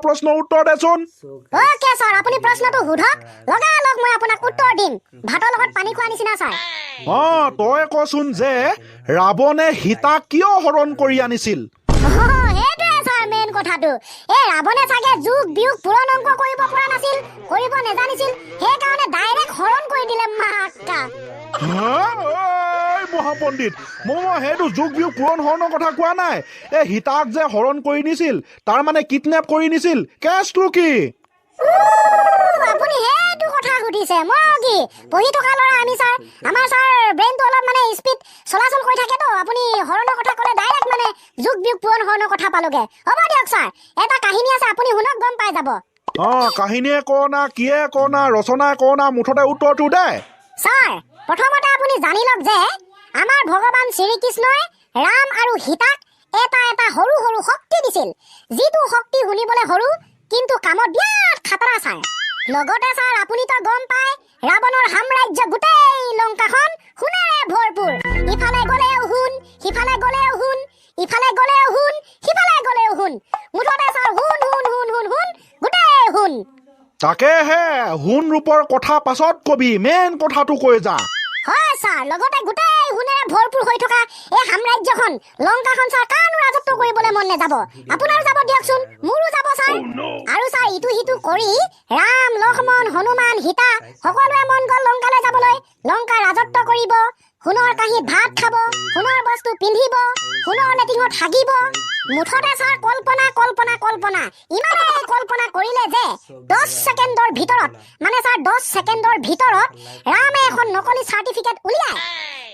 প্ৰশ্নৰ উত্তৰ দেচোন। অ'কে ছাৰ, আপুনি প্ৰশ্নটো সোধক, লগালগ মই আপোনাক উত্তৰ দিম, ভাতৰ লগত পানী খোৱা নিচিনা ছাৰ। অ, তই কচোন যে ৰাৱণে সীতাক কিয় হৰণ কৰি আনিছিল? অ, সেইটোৱে ছাৰ মেইন কথাটো। এই ৰাৱণে চাগে যোগ বিয়োগ পূৰণ অংক কৰিব পৰা নাছিল, কৰিব নেজানিছিল, সেইকাৰণে ডাইৰেক্ট হৰণ কৰি দিলে মাকা। হা? ঐ মহাপণ্ডিত, মই সেইটো যোগ বিয়োগ পূৰণ হৰণৰ কথা কোৱা নাই। এই সীতাক যে হৰণ কৰি নিছিল, তাৰ মানে কিডনেপ কৰি নিছিল, কেছটো কি? আপুনি সেইটো কথা সুধিছে? মই কি পঢ়ি থকা ল'ৰা আমি ছাৰ, আমাৰ ছাৰ ব্ৰেইনটো অলপ মানে স্পীড চলাচল কৰি থাকেতো। আপুনি হৰণৰ কথা ক'লে ডাইৰেক্ট মানে যোগ বিয়োগ পূৰণ হৰণৰ কথা পালোগে। হ'ব দিয়ক ছাৰ, এটা কাহিনী আছে, আপুনি শুনক, গম পাই যাব। অ, কাহিনীয়ে ক না কিয়ে ক না ৰচনাই ক না, মুঠতে উত্তৰটো দে। ছাৰ, প্ৰথমতে আপুনি জানি লওক যে আমাৰ ভগৱান শ্ৰীকৃষ্ণই ৰাম আৰু সীতাক এটা এটা সৰু সৰু শক্তি দিছিল, যিটো শক্তি শুনিবলৈ সৰু কিন্তু কামত বিৰাট খাতৰা ছাৰ। লগতে ছাৰ, আপুনিতো গম পায় ৰাৱণৰ সাম্ৰাজ্য গোটেই লংকাখন সোণেৰে ভৰপূৰ। ইফালে গ'লেও সোণ, সিফালে গ'লেও সোণ, ইফালে গ'লেও সোণ, সিফালে গ'লেও সোণ, মুঠতে ছাৰ সোণ সোণ সোণ সোণ সোণ গোটেই সোণ। তাকেহে, সোণ ৰূপৰ কথা পাছত কবি, মেইন কথাটো কৈ যা। হয় ছাৰ, লগতে গোটেই সোণেৰে ভৰপূৰ হৈ থকা এই সাম্ৰাজ্যখন লংকাখন ছাৰ কাৰো ৰাজত্ব কৰিবলৈ মন নাযাব? আপোনাৰো যাব দিয়কচোন, মোৰো যাব ছাৰ। আৰু ছাৰ, ইটো সিটো কৰি ৰাম, লক্ষ্মণ, হনুমান, সীতা সকলোৱে মন গ'ল লংকালৈ যাবলৈ। লংকা ৰাজত্ব কৰিব, সোণৰ কাঁহীত ভাত খাব, সোণৰ বস্তু পিন্ধিব, সোণৰ লেটিঙত হাগিব। মুঠতে ছাৰ কল্পনা কল্পনা কল্পনা, ইমানেই কল্পনা কৰিলে যে 10 ছেকেণ্ডৰ ভিতৰত, মানে ছাৰ 10 ছেকেণ্ডৰ ভিতৰত ৰামে এখন নকলি চাৰ্টিফিকেট উলিয়াই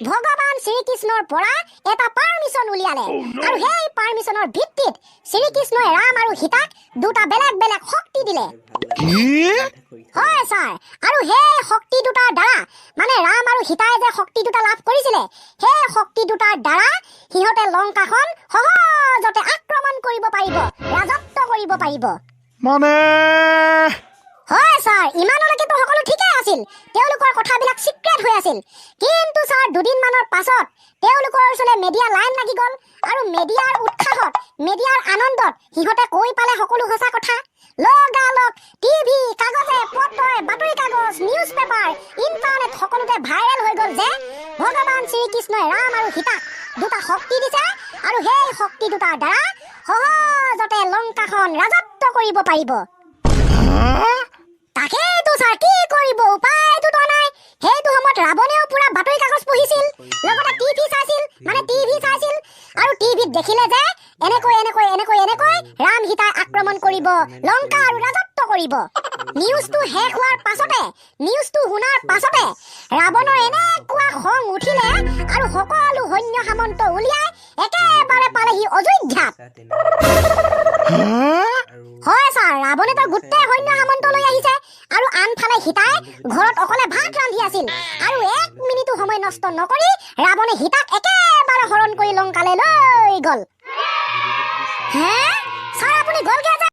ভগৱান শ্ৰীকৃষ্ণৰ পৰা এটা পাৰ্মিশ্যন উলিয়ালে আৰু সেই পাৰ্মিশ্যনৰ ভিত্তিত শ্ৰীকৃষ্ণই ৰাম আৰু সীতাক দুটা বেলেগ বেলেগ শক্তি দিলে। কি? হয় ছাৰ, আৰু সেই শক্তি দুটাৰ দ্বাৰা, মানে ৰাম আৰু সীতাই যে শক্তি দুটা লাভ কৰিছিলে, সেই শক্তি দুটাৰ দ্বাৰা সিহঁতে লংকাখন সহজতে আক্ৰমণ কৰিব পাৰিব, ৰাজত্ব কৰিব পাৰিব। মানে? হয় ছাৰ, ইমানলৈকেতো সকলো ঠিকেই আছিল। তেওঁলোকৰ কথাবিলাক চিক্ৰেট হৈ আছিল। কিন্তু ছাৰ, দুদিনমানৰ পাছত তেওঁলোকৰ ওচৰলৈ মেডিয়া লাইন লাগি গ'ল আৰু মেডিয়াৰ উৎসাহত, মেডিয়াৰ আনন্দত সিহঁতে কৈ পালে সকলো সঁচা কথা। লগালগ টিভি, কাগজে পত্ৰই, বাতৰি কাগজ, নিউজ পেপাৰ, ইণ্টাৰনেট সকলোতে ভাইৰেল হৈ গ'ল যে ভগৱান শ্ৰীকৃষ্ণই ৰাম আৰু সীতাক দুটা শক্তি দিছে আৰু সেই শক্তি দুটাৰ দ্বাৰা সহজতে লংকাখন ৰাজত্ব কৰিব পাৰিব। হা? তাকেইতো ছাৰ, কি কৰিব, উপায়তো নাই। সেইটো সময়ত ৰাৱণেও পুৰা বাতৰি কাগজ পঢ়িছিল, লগতে টিভি চাইছিল, মানে টিভি চাইছিল আৰু টিভিত দেখিলে যে এনেকৈ এনেকৈ এনেকৈ এনেকৈ ৰাম সীতাই আক্ৰমণ কৰিব লংকা আৰু ৰাজত্ব কৰিব। নিউজটো শেষ হোৱাৰ পাছতে, নিউজটো শুনাৰ পাছতে ৰাৱণৰ এনেকুৱা খং উঠিলে আৰু সকলো সৈন্য সামন্ত উলিয়াই একেবাৰে পালেহি অযোধ্যাত। হা? হয় ছাৰ, ৰাৱণেতো গোটেই সৈন্য সামন্ত লৈ আহিছে আৰু আনফালে সীতাই ঘৰত অকলে ভাত ৰান্ধি আছিল আৰু এক মিনিটো সময় নষ্ট নকৰি ৰাৱণে সীতাক একেবাৰে হৰণ কৰি লংকালৈ লৈ গ'ল। হে ছাৰ, আপুনি গ'লগে যে?